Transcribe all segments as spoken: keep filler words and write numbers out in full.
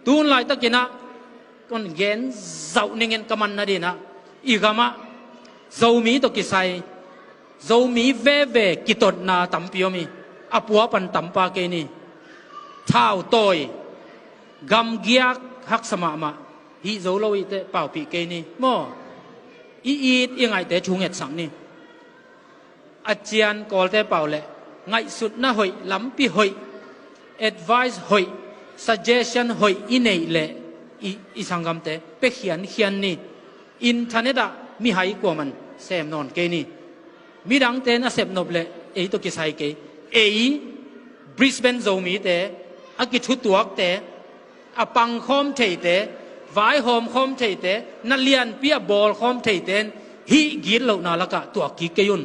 Tun laitakinah kon gen zauh ningin ka man nadinah i gamah Zomi tawh kisai Zomi veve kitotna tampi om hi. A pua pan tampa kei ni. Thautawi gamgiak haksa mahmah hih zo lo ihteh paupih kei ni maw? I it i ngaihte thungetsak ni. A cian Kawlte pau le ngaihsutna hoih, lampi hoih, advice hoih, suggestion hoih i neih leh i, i sanggamte pia khiankhian ni. Internet ah mihai kuaman sem nawn kei ni. Midangte na sepnop leh ei tawh kisai kei. Ei Brisbane Zomite, a kithutuakte, a pangkhawm theite, vaihawmkhawm theite, na lianpi a bawlkhawm theite in hih gitlohna lakah tuak kik kei un.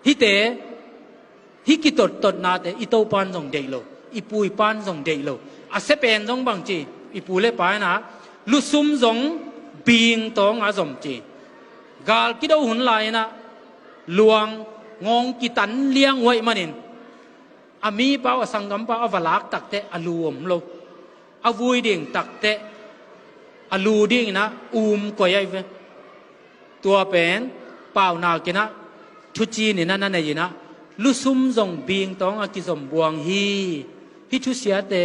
Hihte, hih kitottotnate i topan zong deih lo, i puipan zong deih lo. A sepen zong bang ci, i pu le pa inah lusum zong bing tawnga zom ci. Gal kido hun lai-inah luang ngawng kitan liang uaih manin a mipau a sanggampau a va lak takteh a lu om lo. A vui ding takteh a lu dinginah um koi ahi ve. Tua pen paunakinah thucininah na nei inah lusum zong bing tawnga kizom buang hi. Hih thusiate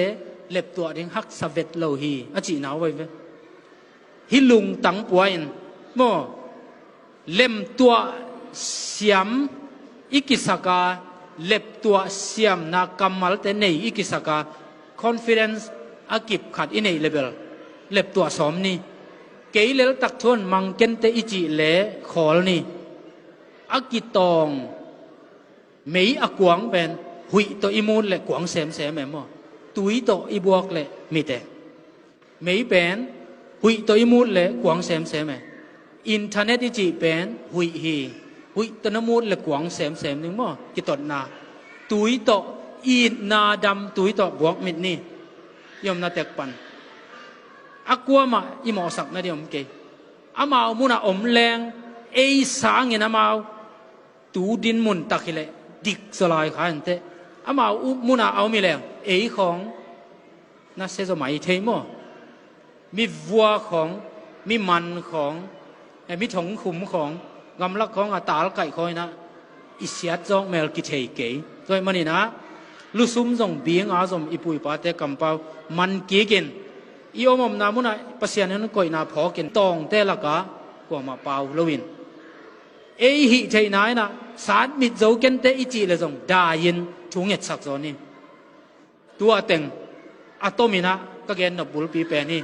leptuah ding haksa vet lo hi a cihna uh ahi ve. Hih lungtang pua in maw, lemtuah siam i kisaka, leptuah siamna kammalte nei i kisaka, confidence a kip khat i neih lebel leptuah sawm ni. Kei leltak thuan mangkente i cih le khawl ni. A kitawng mei a kuang pen huih tawh i mut le kuang semsem e maw? Tui tawh i buak le mite. Mei pen huih tawh i mut le kuang semsem e. Internet i cih pen huih hi. Huih tawh na mut le kuang semsem ding maw? Kitotna. Tui tawh itna dam tui tawh buak mit ni. I omna tek pan a kuamah i mawhsak nading om kei. Amau munah om leng ei sangin amau tu din mun tak hileh dik zaw lai kha inteh. Amau munah a om hi leng ei khawng na sia zaw mai thei maw? Mi vua khawng, mi man khawng, eh, mi thongkhum khawng, gamlak khawng a talkaih khawng inah i siat zawk mel kithei kei. Tua ahih maninah lusum zong binga zom i puipate kampau man kikin i om omna munah Pasian in koihna phawkin tawngte lakah kuamah pau loin ei hih theihna inah sat mit zo kente i cih le zong dai-in thu ngetsak zaw ni. Tua teng a tominah ka gen nop bulpi pen hi.